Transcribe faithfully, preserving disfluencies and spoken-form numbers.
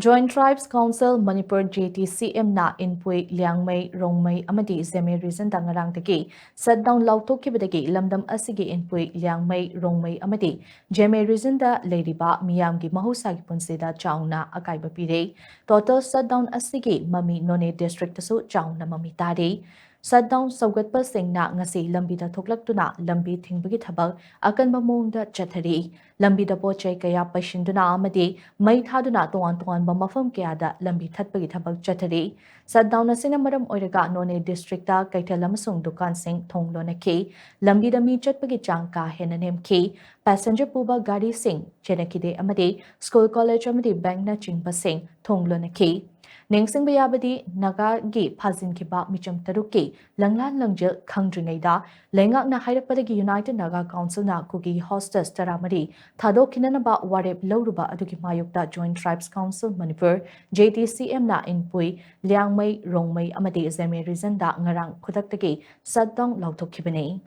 Joint Tribes Council Manipur, J T C M ꯅ ꯏꯟꯄꯨꯏ, ꯂꯤꯌꯥꯡꯃꯩ, ꯔꯣꯡꯃꯩ ꯑꯃꯗꯤ ꯖꯦꯃꯦ regionꯗ ꯉꯔꯥꯡꯗꯒꯤ shutdown ꯂꯥꯎꯊꯣꯛꯈꯤꯕꯗꯒꯤ ꯂꯝꯗꯝ ꯑꯁꯤꯒꯤ ꯏꯟꯄꯨꯏ, ꯂꯤꯌꯥꯡꯃꯩ, ꯔꯣꯡꯃꯩ ꯑꯃꯗꯤ ꯖꯦꯃꯦ regionꯗ ꯂꯩꯔꯤꯕ ꯃꯤꯌꯥꯝꯒꯤ ꯃꯍꯧꯁꯥꯒꯤ ꯄꯨꯟꯁꯤꯗ ꯆꯥꯎꯅ ꯑꯀꯥꯏꯕ ꯄꯤꯔꯦ꯫ Total shutdown ꯑꯁꯤꯒꯤ ꯃꯃꯤ ꯅꯣꯅꯦ districtꯇꯁꯨ ꯆꯥꯎꯅ ꯃꯃꯤ ꯇꯥꯔꯦ꯫ Shutdown ꯁꯧꯒꯠꯄꯁꯤꯡꯅ ꯉꯁꯤ ꯂꯝꯕꯤꯗ ꯊꯣꯛꯂꯛꯇꯨꯅ ꯂꯝꯕꯤ ꯊꯤꯡꯕꯒꯤ ꯊꯕꯛ ꯑꯀꯟꯕ ꯃꯑꯣꯡꯗ ꯆꯠꯊꯔꯤ꯫ ꯂꯝꯕꯤꯗ ꯄꯣꯠ ꯆꯩ ꯀꯌꯥ ꯄꯩꯁꯤꯟꯗꯨꯅ ꯑꯃꯗꯤ ꯃꯩ ꯊꯥꯗꯨꯅ ꯇꯣꯉꯥꯟ ꯇꯣꯉꯥꯟꯕ ꯃꯐꯝ ꯀꯌꯥꯗ ꯂꯝꯕꯤ ꯊꯠꯄꯒꯤ ꯊꯕꯛ ꯆꯠꯊꯔꯤ꯫ Shutdown ꯑꯁꯤꯅ ꯃꯔꯝ ꯑꯣꯏꯔꯒ ꯅꯣꯅꯦ districtꯇ ꯀꯩꯊꯦꯜ ꯑꯃꯁꯨꯡ ꯗꯨꯀꯥꯟꯁꯤꯡ ꯊꯣꯡ ꯂꯣꯟꯅꯈꯤ꯫ ꯂꯝꯕꯤꯗ ꯃꯤ ꯆꯠꯄꯒꯤ ꯆꯥꯡ ꯀꯥ ꯍꯦꯟꯅ ꯅꯦꯝꯈꯤ꯫ Passenger ꯄꯨꯕ ꯒꯥꯔꯤꯁꯤꯡ ꯆꯦꯟꯅꯈꯤꯗꯦ ꯑꯃꯗꯤ school, college ꯑꯃꯗꯤ bankꯅꯆꯤꯡꯕꯁꯤꯡ ꯊꯣꯡ ꯂꯣꯟꯅꯈꯤ꯫ ꯅꯤꯡꯁꯤꯡꯕ ꯌꯥꯕꯗꯤ, ꯅꯥꯒꯥꯒꯤ ꯐꯥꯖꯤꯟꯈꯤꯕ ꯃꯤꯆꯝ ꯇꯔꯨꯛꯀꯤ ꯂꯪꯂꯥꯟ ꯂꯪꯖꯦꯜ ꯈꯪꯗ꯭ꯔꯤꯉꯩꯗ, ꯂꯩꯉꯥꯛꯅ ꯍꯥꯏꯔꯛꯄꯗꯒꯤ United Naga Councilꯅ ꯀꯨꯀꯤ hostage ꯇꯔꯥꯃꯔꯤ ꯊꯥꯗꯣꯛꯈꯤꯅꯅꯕ ꯋꯥꯔꯦꯞ ꯂꯧꯔꯨꯕ ꯑꯗꯨꯒꯤ ꯃꯥꯌꯣꯛꯇ Joint Tribes Council Manipur, J T C Mꯅ Inpui, Liangmai, Rongmei ꯑꯃꯗꯤ ꯖꯦꯃꯦ regionꯗ ꯉꯔꯥꯡ ꯈꯨꯗꯛꯇꯒꯤ shutdown ꯂꯥꯎꯊꯣꯛꯈꯤꯕꯅꯤ꯫